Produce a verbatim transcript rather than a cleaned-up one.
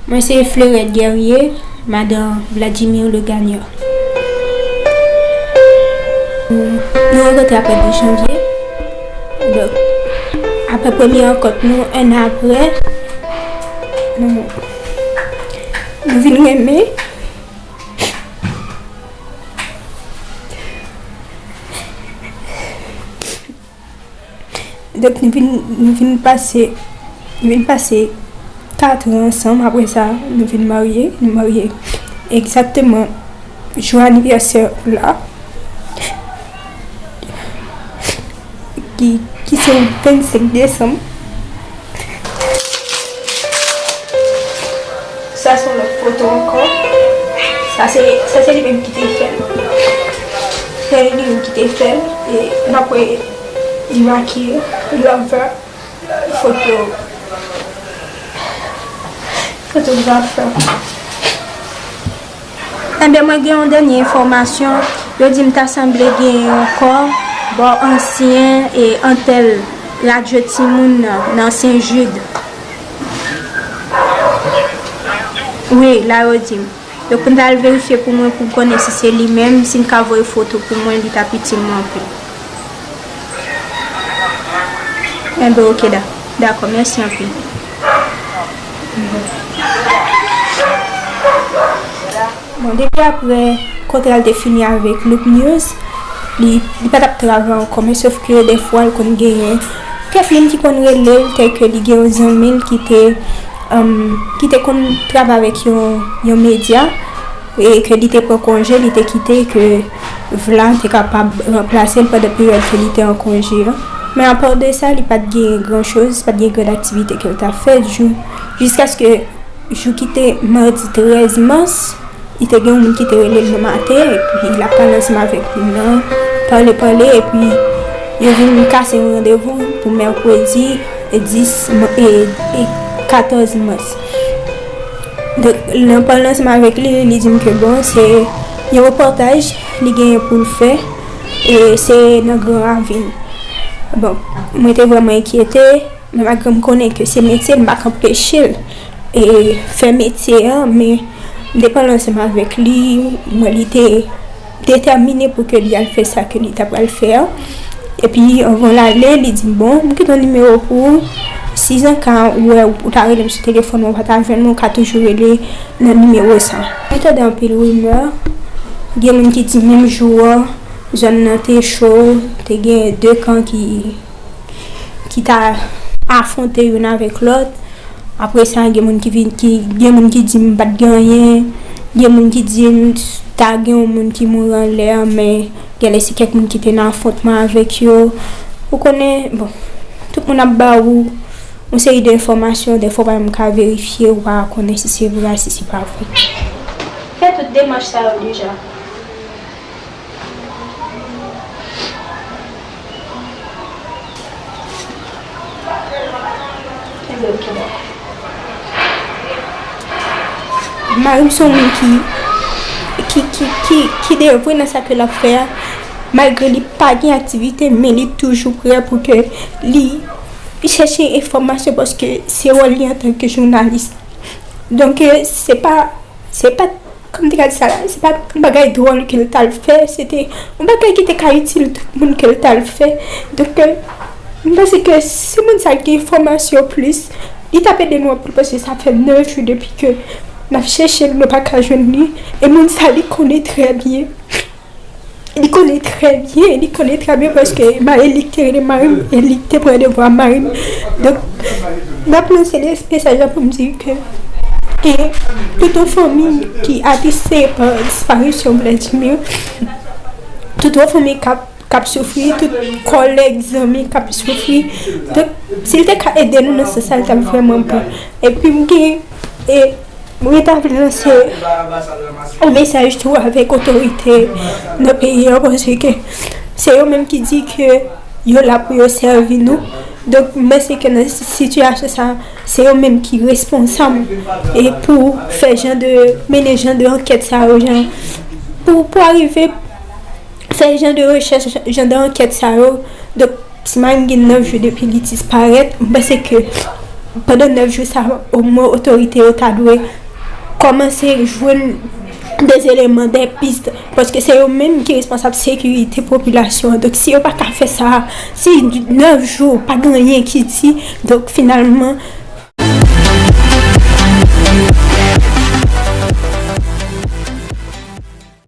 Mwen se Fleurette Guerrier, madan Vladimir Legagneur. Nou rankontre apre de janvye. Donk, apre premye rankont nou, en an apre, nou, nou vin renmen. Donk, nou vin, nou vin pase, nou vin pase kat an ansanm. Apre sa, nou vin marye. Nou marye egzakteman jou anivèsè la, ki, ki se vennsenk desanm. Sa se yon lòt foto ankò. Sa se, sa se li menm ki te fè l. Se li menm ki te fè l. E n ap wè li make Lover, foto, fotografè. Enben, mwen gen yon dènye enfòmasyon. Yo di m ta sanble gen yon kò bò ansyen e antèl radyo timoun nan, nan Sen Jid. Wi, la yo di m. Donk, pou n ta al verifye pou mwen, pou m konnen si se li menm, si n ka voye foto pou mwen, li t ap itil mwen anpil. Enben, oke, da-, dakò, mèsi anpil. Bon, depi apre kontra l te fini avèk Look News, li, li pa t ap travay ankò, men sòf ke dèfwa l konn genyen kèk moun ki konn rele l, tèlke li gen yon zanmi l ki te, um, ki te konn travay avèk yon, yon medya, e ke li te pran konje, li te kite, ke Vla te kapab ranplase l pandan peryòd ke li te an konje an. Men apa de sa, li pa t gen gran choz, pa t gen gran aktivite ke l t ap fè jou, jiskaske jou ki te madi trèz mas, li te gen yon moun ki te rele l nan maten, epi l ap pale ansanm avèk moun nan, pale, pale, epi yo vin kase yon randevou pou mèkredi dis ma-, e, e katòz mas. Donk, nan pale ansanm avèk li, li di m ke bon, se yon repòtaj li genyen pou l fè, e se nan Gran Ravin. Bon, mwen te vrèman enkyete, men malgre m konnen ke se metye l, m pa ka anpeche l, e, fè metye an, men m te pale ansanm avèk li, mwen, li te detèmine pou ke li al fè sa ke li ta pral fè an. Epi, anvan l ale, li di m, bon, m kite yon nimewo pou ou. Si an ka ou wè ou ta rele m sou telefòn mwen, ou pa ta jwenn mwen, ou ka toujou rele nan nimewo sa. Mwen tande anpil rimè. Gen moun ki di menm jou an, zòn nan te cho, te gen de kan ki, ki ta afwonte youn avèk lòt. Apre sa, gen moun ki vin, ki, gen moun ki di m pa t gen anyen, gen moun ki di m ta gen yon moun ki mouri anlè an, men genlè se kèk moun ki te nan afwontman avèk yo. Ou konnen, bon, tout moun ap ba ou yon seri de enfòmasyon, dèfwa w pa menm ka verifye, ou pa konnen si se vre, si se pa vre. Fè tout demach sa yo deja. Mari m se yon moun ki, ki, ki, ki, ki devwe nan sa ke l ap fè a. Malgre li pa gen aktivite, men li toujou prè pou ke li, li chèche enfòmasyon, paske se wòl li antanke jounalis. Donk, se pa Se pa, kòm te ka di sa la, se pa t yon bagay dwòl ke l t al fè, se te yon bagay ki te ka itil tout moun ke l t al fè. Donk, euh, m panse ke si moun sa gen enfòmasyon plis, li t ap ede nou anpil, paske sa fè nèf jou depi ke n ap chèche l, nou pa ka jwenn li. E moun sa, li konnen trè byen. Li konnen trè byen, li konnen trè byen paske mari li k te rele mari m, e li k te pran devwa mari m. Donk, m ap lanse mesaj la pou m di ke, e, tout yon fanmi ki atriste pa disparisyon Vladimir, tout yon fanmi k ap, k ap soufri, tout kòlèg, zanmi k ap soufri. Donk, si l te ka ede nou nan sans sa, l t ap vrèman bon. Epi m gen, e, Mwen ta vle lanse yon mesaj tou avèk otorite nan peyi an, paske se yo menm ki di ke yo la pou yo sèvi nou. Donk, m panse ke nan sitiyasyon sa, se yo menm ki responsab e pou fè jan de, mennen jan de ankèt sa yo, jan, pou, pou arive fè jan de rechèch, jan de ankèt sa yo. Donk, si mari m gen nèf jou depi li disparèt, m panse ke Pandan nèf jou sa, omwen otorite yo ta dwe kòmanse jwenn de eleman, de pis, paske se yo menm ki responsab sekirite popilasyon an. Donk, si yo pa ka fè sa, si nèf jou pa gen anyen ki di, donk, finalman,